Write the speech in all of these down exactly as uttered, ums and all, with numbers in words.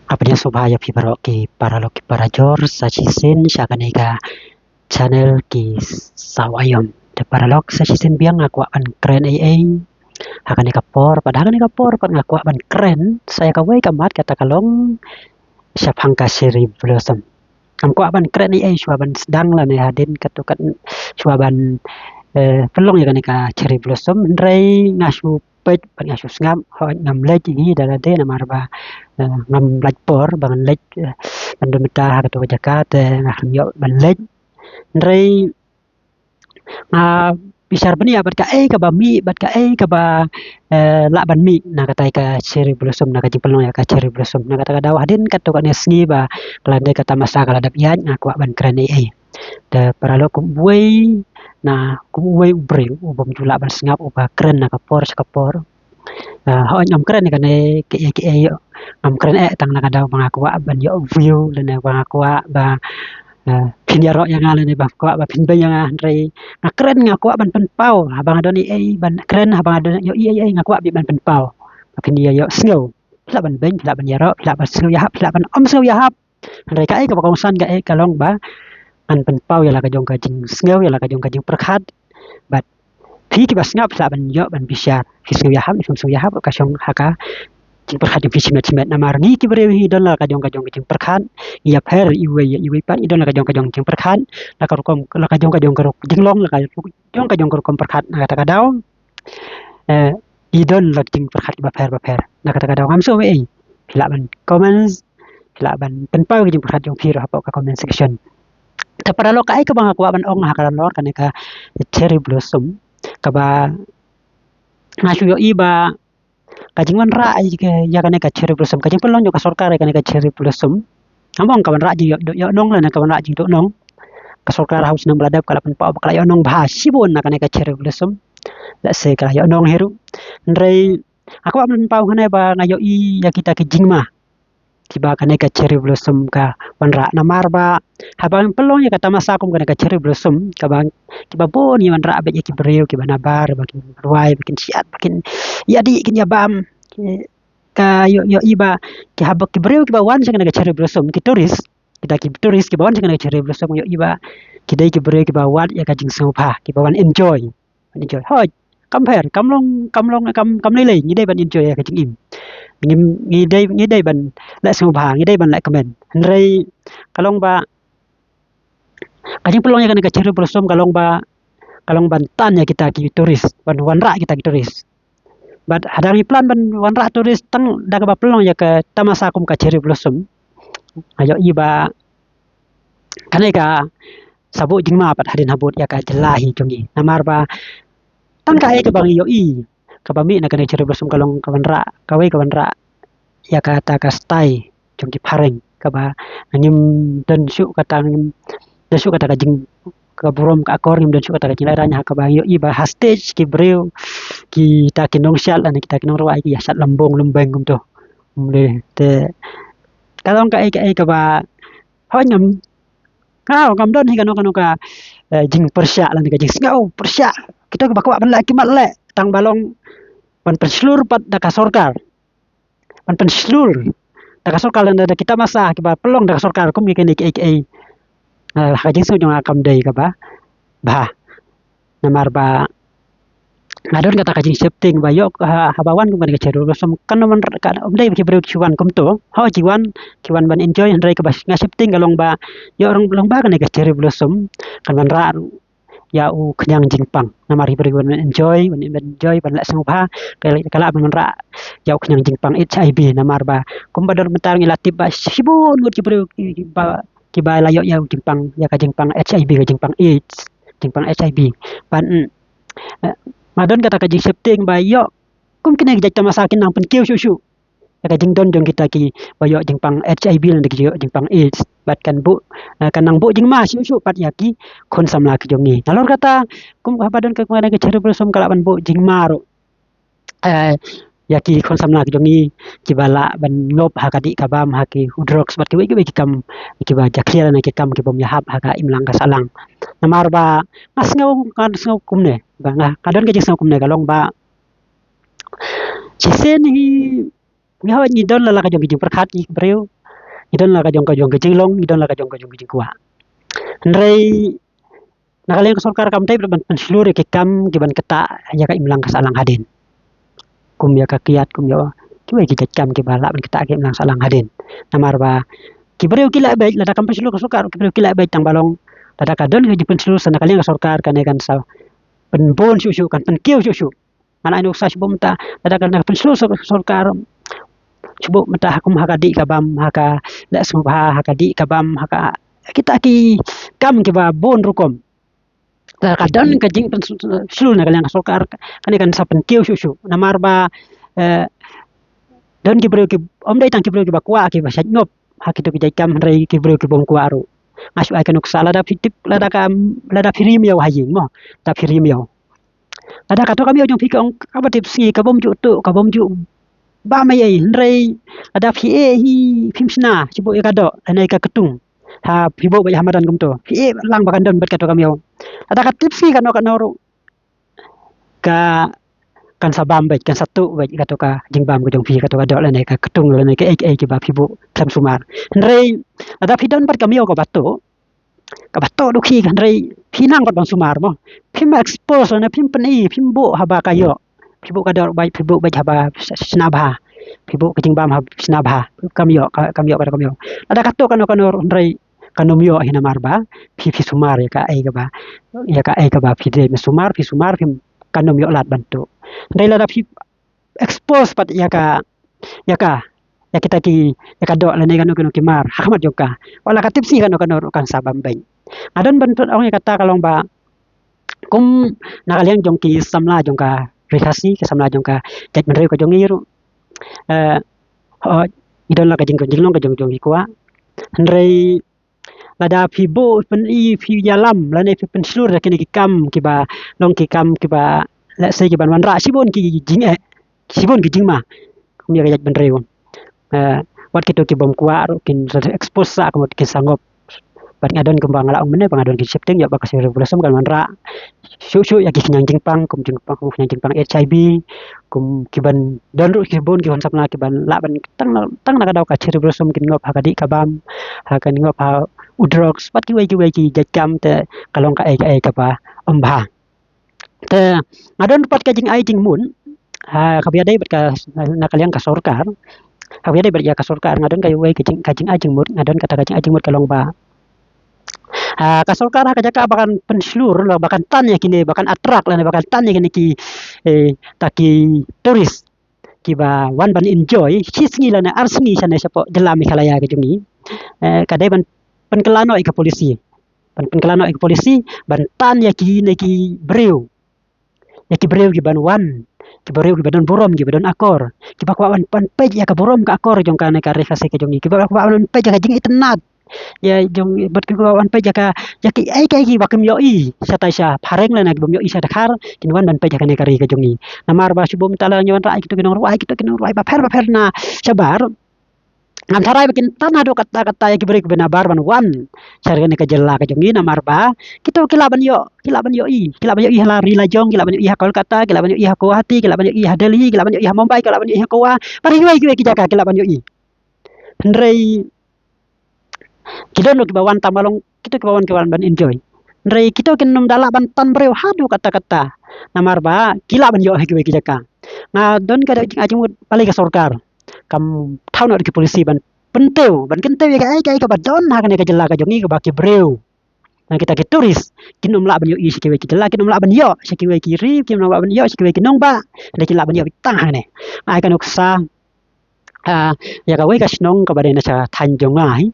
Nga pynïasoh bha ïa phi baroh ki paralok ki parajor sa shisien sha kane ka channel Ki Saw Aïom. Te paralok, sa shisien biang nga kwah ban kren ei ei ha kane ka por, pat ha kane ka por pat nga kwah ban kren sa ïa kawei ka mat, kata ka long shaphang ka cherry blossom. Ngam kwah ban kren ei ei shuwa ban sdang lane hadien katto kat shuwa ban, eh, pynlong ïa kane ka cherry blossom, hynrei nga shu peit bad nga shu sngap, hooid ngam leit hi da lade namar ba, eh, ngam lait por ba ngan leit, eh, ban don mynta ha kato ka jaka, te nga khlem ïoh ban leit. Hynrei nga bishar bniah bad kaei kaba mih bad kaei kaba, eh, lah ban mih na katai ka cherry blossom, na ka jingpynlong ïa ka cherry blossom. Na kata ka daw hadien katto katne sngi ba ka la dei ka tamasa ka la dep ïaid, nga kwah ban kren ei ei. Te paralok, kum uwei na kum uwei u briew u bym ju lah ban sngap, uba kren na ka por sha ka por. Ah, hooid ngam kren ïa kane kiei kiei, ngam kren eh tang na ka daw ba nga kwah ban ïoh view lane ba nga kwah ba, eh, phin ïaroh ïa nga lane ba kwah ba phin beiñ ïa nga, hynrei nga kren nga kwah ban pynpaw, haba nga don ei ei ban kren, haba nga don ïoh ei ei nga kwah beit ban pynpaw ba phin ïa ïoh sngew. Phi lah ban beiñ, phi lah ban ïaroh, phi lah ban sngew ïahap, phi lah ban ym sngew ïahap. Hynrei kaei kaba kongsan kaei ka long ba ngan pynpaw ïa la ka jong ka jingsngew, ïa la ka jong ka jingpyrkhat. Bad phi kiba sngap phi lah ban ïoh ban bishar, phi sngew ïahap ne phim sngew ïahap, ka shong ha ka jingpyrkhat jong phi shimet shimet. Namar ngi ki briew hi don la ka jong ka jong ka jingpyrkhat, ngi ïapher iwei ïa iwei pat, ngi don la ka jong ka jong ka jingpyrkhat, la ka rukom, la ka jong ka jong ka ruk jinglong, la ka jong ka jong ka rukom pyrkhat. Na kata ka daw, eh, i don la ka jingpyrkhat kiba pher ba pher. Na kata ka daw ngam sngew ei ei, phi lah ban comments, phi lah ban pynpaw ka jingpyrkhat jong phi ruh hapoh ka comment section. Te paralok, kaei kaba nga kwah ban ong ha ka ranor kane ka cherry blossom, kaba nga shu ïohi ba ka jingwanrah ïa kane ka cherry blossom, ka jingpynlong jong ka sorkar ïa kane ka cherry blossom, ngam ong ka wanrah jingïoh, ïoh nong lane ka wanrah jingduh nong. Ka sorkar ha u snem ba la dep ka la pynpaw ba ka la ïoh nong bha shibun na kane ka cherry blossom. Lehse ka la ïoh nong hi ruh, hynrei nga kwah ban pynpaw hangne ba nga ïohi ïa kita ki jingma kiba kane ka cherry blossom ka wanrah. Namar ba haba ngi pynlong ïa ka tamasa kum kane ka cherry blossom, kaba, kiba bun ngi wanrah beit ïa ki briew kiba nabar, ba kin rwai, ba kin siat, ba kin ïadih, kin ïabam. Ki, ka ïoh, ïohi ba ki, haba ki briew kiba wan sha kane ka cherry blossom, ki tourist, kita ki tourist kiba wan sha kane ka cherry blossom, ïohi ba ki dei ki briew kiba wad ïa ka jingsngewbha, kiba wan enjoy. Enjoy. Hooid, kam pher, kam long, kam long, kam, kam lei lei, ngi dei ban enjoy ïa ka jingim. Ngi, ngi dei, ngi dei ban leh sngewbha, ngi dei ban leh kmen. Hynrei ka long ba ka jingpynlong ïa kane ka cherry blossom ka long ba, ka long ban tan ïa kita ki tourist, ban wanrah kita ki tourist. Bad hadang ngi plan ban wanrah tourist tang da kaba pynlong ïa ka tamasa kum ka cherry blossom, nga ïohi ba kane ka sa buh jingma pat hadien habud ïa ka jylla hi jong ngi. Namar ba tang kaei kaba ngi ïohi kaba mih na kane ka cherry blossom ka long ka wanrah, kawei ka wanrah ïa kata ka style jong ki phareng, kaba ngim don shuh kata, ngim don shuh kata ka jing, ka burom ka akor, ngim don shuh kata ka jinglehrain, ha kaba ngi ïohi ba ha stage ki briew, kita ki nongshad lane kita ki nongrwai ki ïa shad lymbung lymbeng kumto. Te ka long kaei kaei kaba, hooid ngam, nga ngam don hi kano kano ka, eh, jingpyrshah lane ka jingsngew pyrshah. Kito kiba kwah ban leh ki mat leh, tang ba long ban pynshlur pat da ka sorkar, ban pynshlur da ka sorkar lane da ki tamasa kiba pynlong da ka sorkar kum ïa kine kiei kiei. Eh, ha ka jingsngew jong nga kam dei kaba bha. Namar ba nga don kata ka jingsheptieng ba ïoh, ha, haba wan kum kane ka cherry blossom, kan ym, kan ym dei ba ki briew ki wan kumto. Hooid ki wan, ki wan ban enjoy, hynrei kaba nga sheptieng ka long ba ïoh, long ba kane ka cherry blossom kan wanrah ruh ïa u khñiang jingpang. Namar ki briew ki wan ban enjoy, wan enjoy, ban leh sngewbha, ka lah, ka lah ban wanrah ïa u khñiang jingpang H I V. Namar ba kumba don mynta ngi la tip ba shibun ngut ki briew ki, kiba, kiba la ïoh ïa u jingpang, ïa ka jingpang H I V, ka jingpang AIDS, jingpang H I V. Ban, mm, eh, nga don kata ka jingsheptieng ba ïoh kum kine ki jait tamasa kin nang pynkiew shuh shuh ïa ka jingdon jong kita kiba ïoh jingpang H I V lane ki ïoh jingpang AIDS. Bad kan buh, eh, kan nang buh jingma shuh shuh pat ïa ki khun samla ki jong ngi. Nalor kata, kum haba don ka, kane ka cherry blossom ka lah ban buh jingma ruh, eh, ïa ki khun samla ki jong ngi kiba lah ban ngop ha ka dih ka bam, ha ki u drugs bad kiwei kiwei ki kam kiba jakhlia lane ki kam ki bym ïahap ha ka imlang ka sahlang. Namar ba nga sngew, nga sngew kumne, ba nga, nga don ka jingsngew kumne, ka long ba shisien hi ngi, hooid ngi don la la ka jong ka jingpyrkhat ngi ki briew, Ngi don la ka jong ka jong ka jinglong, ngi don la ka jong ka jong ka jingkwah. Hynrei na ka liang ka sorkar kam dei ban pynshlur ïa ki kam kiban ktah ïa ka imlang ka sahlang hadien. Kum ïa ka kiad, kum ïa kiwei ki jait kam kiba lah ban ktah ïa ka imlang sahlang hadien. Namar ba ki briew ki lah beit, lada kam pynshlur ka sorkar, ki briew ki lah beit, tang ba long lada ka don ka jingpynshlur sa na ka liang ka sorkar, kane kan sa pynbun shuh shuh, kan pynkiew shuh shuh. Ngan ai nuksa shu buh mynta, lada ka na ka pynshlur sor-, sorkar, shu buh mynta ha kum ha ka dih ka bam, ha ka leh sngewbha, ha ka dih ka bam, ha ka kita ki kam kiba bun rukom. Lada ka don ka jingpynshlur na ka liang ka sorkar, kane kan sa pynkiew shuh shuh. Namar ba, eh, don ki briew ki, ym dei tang ki briew kiba kwah kiba shait ngop ha kito ki jait kam, hynrei ki briew ki bym kwah ruh. Nga shu ai ka nuksa, lada phi tip, lada ka, lada phi rim ïew ha ïing mo, lada phi rim ïew. Lada kato ka miaw jong phi ka ong kaba tip sngi, ka bym ju tuh, ka bym ju bam ei ei, hynrei lada phi eh hi, phim shna, shu buh ïa ka doh lane ka ktung. Ha, phi buh beit ha madan kumto, phi eh lang ba kan don beit kato ka miaw. Lada ka tip sngi kano kano ruh, ka, kan sa bam beit, kan sa tuh beit kato ka jingbam ka jong phi, kato ka doh lane ka ktung lane kaei kaei kiba phi buh khlem sumar. Hynrei lada phi don bad ka miaw kaba tuh, kaba tuh dukhi, hynrei phi nang pat ban sumar mo. Phim expose lane phim pyni, phim buh haba ka ïoh. Phi buh ka doh beit, phi buh beit haba shna bha. Phi buh ka jingbam haba shna bha. Kam ïoh, ka, kam ïoh, ka kam ïoh. Lada ka tuh kano kano ruh, hynrei kan ym ïoh hi namar ba phi, phi sumar ïa kaei kaba, ïa kaei kaba phi dei ban sumar, phi sumar, phim, kan ym ïoh lad ban tuh. Hynrei lada phi expose pat ïa ka, ïa ka, ïa kita ki, ïa ka doh lane kano kano ki mar ha khmat jong ka, wat la ka tip sngi kano kano ruh kan sa bam beit. Nga don ban pyni ong ïa kata ka long ba kum na ka liang jong ki samla jong ka Ri Khasi, ki samla jong ka jaitbynriew ka jong ngi ruh, eh, hooid, ngi don la ka jing, jinglong ka jong, jong ki kwah. Hynrei lada phi buh, phin i, phi ïalam lane phi pynshlur ïa kine ki kam kiba long ki kam kiba, let's say, kiban wanrah shibun ki jingeh, shibun ki jingma kum ïa ka jaitbynriew. Eh, wat kito ki bym kwah ruh kin expose sa, kumta kin sa ngop. Bad nga don kumba nga la ong mynne ba nga don ki sheptieng ïa ba ka cherry blossom kan wanrah shuh shuh ïa ki khñiang jingpang, kum jingpang, kum khñiang jingpang HIV, kum kiban don ruh ki bun ki khun samla kiban lah ban tang na, tang na ka daw ka cherry blossom kin ngop ha ka dih ka bam, ha kan ngop ha u drugs, bad kiwei kiwei ki jait kam, te ka long kaei kaei kaba ym bha. Te nga don pat ka jingai jingmut ha kaba ïadei bad ka, na ka liang ka sorkar. Kaba ïadei bad ïa ka sorkar, nga don kawei ka jing, ka jingai jingmut, nga don kata ka jingai jingmut ka long ba, ah, ka sorkar ha ka jaka ba kan pynshlur, la ba kan tan ïa kine, ba kan attract lane ba kan tan ïa kine ki, eh, ta ki tourist kiba wan ban enjoy shi sngi lane ar sngi shane shapoh jylla Meghalaya ka jong ngi. Eh, ka dei ban pynkylla noh ïa ka polisi, ban pynkylla noh ïa ka polisi ban tan ïa kine ki briew, ïa ki briew kiban wan, ki briew kiba don burom, kiba don akor, kiba kwah ban, ban peit ïa ka burom ka akor jong kane ka Ri Khasi ka jong ngi, kiba kwah ban peit ïa ka jingitynnad ïa jong, bad kiba kwah ban peit ïa ka, ïa kiei kiei kiba kim ïohi shatai sha phareng lane kibym ïohi sha dkhar, kin wan ban peit ïa kane ka ri ka jong ngi. Namar ba shu bun mynta la ngi wanrah ïa kito ki nongrwai, kito ki nongrwai bapher bapher na shabar. Ngam tharai ba kin tan haduh katta katta ïa ki briew kiba nabar ban wan sha kane ka jylla ka jong ngi, namar ba kito ki lah ban ïoh, ki lah ban ïohi, ki lah ban ïohi ha la ri la jong, ki lah ban ïohi ha Kolkata, ki lah ban ïohi ha Guwahati, ki lah ban ïohi ha Delhi, ki lah ban ïohi ha Mumbai, ki lah ban ïohi ha Goa, bad kiwei kiwei ki jaka ki lah ban ïohi. Hynrei ki don ruh kiba wan tang ba long kito kiba wan, kiba wan ban enjoy. Hynrei kito kin nym da lah ban tan briew haduh katta katta, namar ba ki lah ban ïoh ha kiwei ki jaka. Nga don ka jingai jingmut, balei ka sorkar kam thaw noh da ki polisi ban pyntew, ban kyntiew ïa kaei kaei kaba don ha kane ka jylla ka jong ngi, kaba ki briew, na kita ki tourist, kin nym lah ban ïohi sha kiwei ki jylla, kin nym lah ban ïoh sha kiwei ki ri, kin nym lah ban ïoh sha kiwei ki nongbah, hynrei kin lah ban ïoh tang hangne. Nga ai ka nuksa, ah, ïa kawei ka shnong kaba dei na sha thaiñ jong nga hi,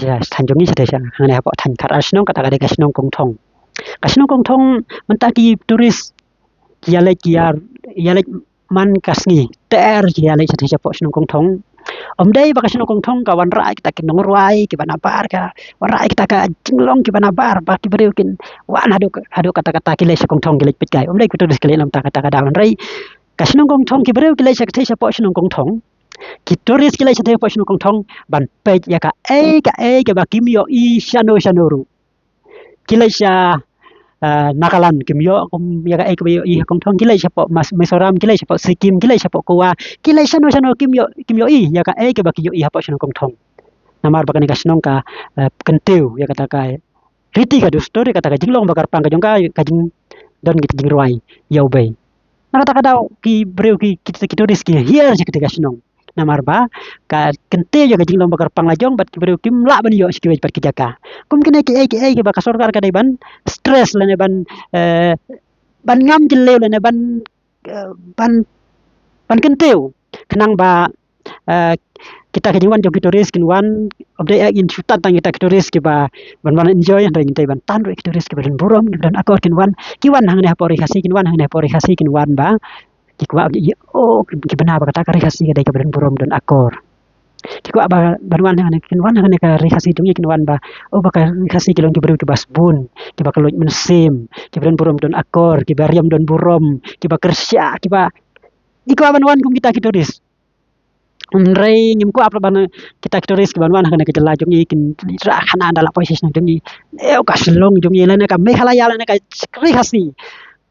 sha thaiñ jong ngi, sha dei sha hangne hapoh thaiñ Khadar shnong, kata ka dei ka shnong Kongthong. Ka shnong Kongthong mynta ki tourist ki ïaleit, ki ïa, ïaleit man ka sngi ter ki ïaleit sha dei shapoh shnong Kongthong. Ym dei ba ka shnong Kongthong ka wanrah kita ki nongrwai kiba nabar, ka wanrah kita ka jinglong kiba nabar ba ki briew kin wan haduh, haduh katta katta ki leit sha Kongthong ki leit peit kai. Ym dei ki tourist ki leit na kata kata ka daw, hynrei ka shnong Kongthong, ki briew ki leit sha kata shapoh shnong Kongthong, ki tourist ki leit sha kata shapoh shnong Kongthong ban peit ïa kaei kaei kaba kim ïohi shano shano ruh. Ki leit sha, ah, Nagaland, kim ïoh kum ïa kaei kaba ïohi ha Kongthong. Ki leit shapoh Mas-, Mizoram, ki leit shapoh Sikkim, ki leit shapoh Goa, ki leit shano shano, kim ïoh, kim ïohi ïa kaei kaba ki ïohi hapoh shnong Kongthong. Namar ba kane ka shnong ka, eh, kyntiew ïa kata ka riti ka dustur, ïa kata ka jinglong ba kyrpang ka jong ka, ka jingdon ka jingrwai ïa u bei. Na kata ka daw ki briew ki, ki, ki tourist ki hiar sha kata ka shnong. Namar ba ka kyntiew ïa ka jinglong ba kyrpang la jong bad ki briew kim lah ban ïoh sha kiwei pat ki jaka. Kum kine kiei kiei kiba ka sorkar ka dei ban stress lane ban, eh, ban ngam jylliew lane ban, eh, ban, ban kyntiew. Khnang ba, eh, kita ki jingwan jong ki tourist kin wan, ym dei eh ngin shu tan tang kita ki tourist kiba ban wan enjoy, hynrei ngin dei ban tan ruh ki tourist kiba don burom, kiba don akor, kin wan, ki wan hangne hapoh Ri Khasi, kin wan hangne hapoh Ri Khasi, kin wan ba ki kwah, oh, ki bna ba kata ka Ri Khasi ka dei kaba don burom, don akor. Ki kwah ba ban wan hangne, kin wan hangne ka Ri Khasi jong ngi, kin wan ba, oh, ba ka Ri Khasi ki long ki briew kiba sbun, kiba kylluid mynsiem, kiba don burom don akor, kiba riam don burom, kiba kyrsha, kiba, ki kwah ban wan kum kita ki tourist. Hynrei ngim kwah pat ban kita ki tourist kiban wan hangne ka jylla jong ngi kin leit rah khana da la poi sha shnong jong ngi. Ïa ka Shillong jong ngi lane ka Meghalaya lane ka Ri Khasi.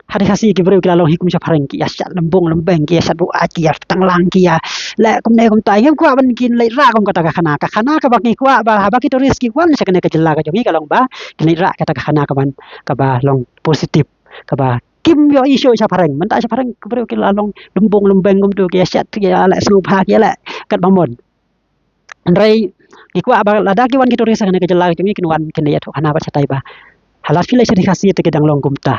Ha Ri Khasi ki briew ki la long hi kum shaphrang, ki ïa shad lymbung lymbeng, ki ïa shad buaid, ki ïa tanglang, ki ïa leh kumne kumtai. Ngim kwah ban kin leit rah kum kata ka khana. Ka khana kaba ngi kwah ba haba ki tourist ki wan sha kane ka jylla ka jong ngi ka long ba kin leit rah kata ka khana kaban, kaba long positive, kaba kim ïoh issue shaphrang. Mynta shaphrang ki briew ki la long lymbung lymbeng kumtu, ki ïa shad, ki ïa leh sngewbha, ki ïa leh katba mon. Hynrei ngi kwah ba lada ki wan ki tourist hangne ka jylla ka jong ngi, kin wan kin ïathuh khana bad shatai ba ha la phi leit sha Ri Khasi te ki dang long kumta,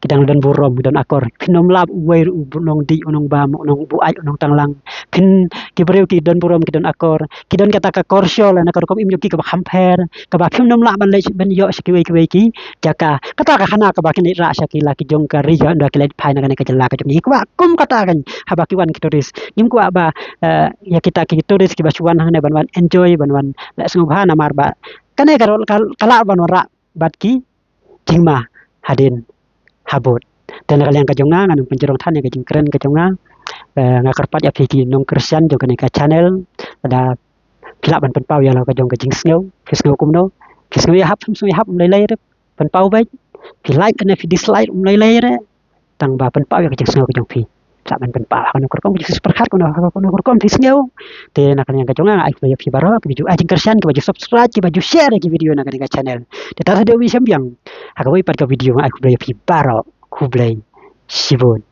ki dang don burom, ki don akor. Phin ym lap uwei ruh u nongdih, u nongbam, u nongbuaid, u nongtanglang. Phin, ki briew ki don burom, ki don akor, ki don kata ka korsho lane ka rukom im jong ki kaba kham pher, kaba phim nym lah ban leit ban ïoh sha kiwei kiwei ki jaka. Kata ka khana kaba kin leit rah sha ki la ki jong ka ri, ynda ki leit phai na kane ka jylla ka jong ngi. Kwah kum kata kan haba ki wan ki tourist. Ngim kwah ba, eh, ïa kita ki tourist kiba shu wan hangne ban wan enjoy, ban wan leh sngewbha, namar ba kane ka rol ka, ka lah ban wanrah bad ki jingma hadien habud. Te na ka liang ka jong nga, ngan ym pynjrong than ïa ka jingkren ka jong nga. Eh, nga kyrpad ïa phi ki nongkyrshan jong kane ka channel, lada phi lah ban pynpaw ïa la ka jong ka jingsngew, phi sngew kumno, phi sngew ïahap, phi sngew ïahap, ym lei lei ruh, pynpaw beit. Phi like ne phi dislike, ym lei lei ruh, tang ba pynpaw ïa ka jingsngew ka jong phi. Lah ban pynpaw ha kano ka rukom, ka jingpyrkhat, kano, kano ka rukom phi sngew. Te na ka liang ka jong nga, nga ai khublei ïa phi baroh kiba ju ai jingkyrshan, kiba ju subscribe, kiba ju share ïa ki video na kane ka channel. Te tat haduh ba ïashem biang ha kawei pat ka video, nga ai khublei ïa phi baroh. Khublei shibun.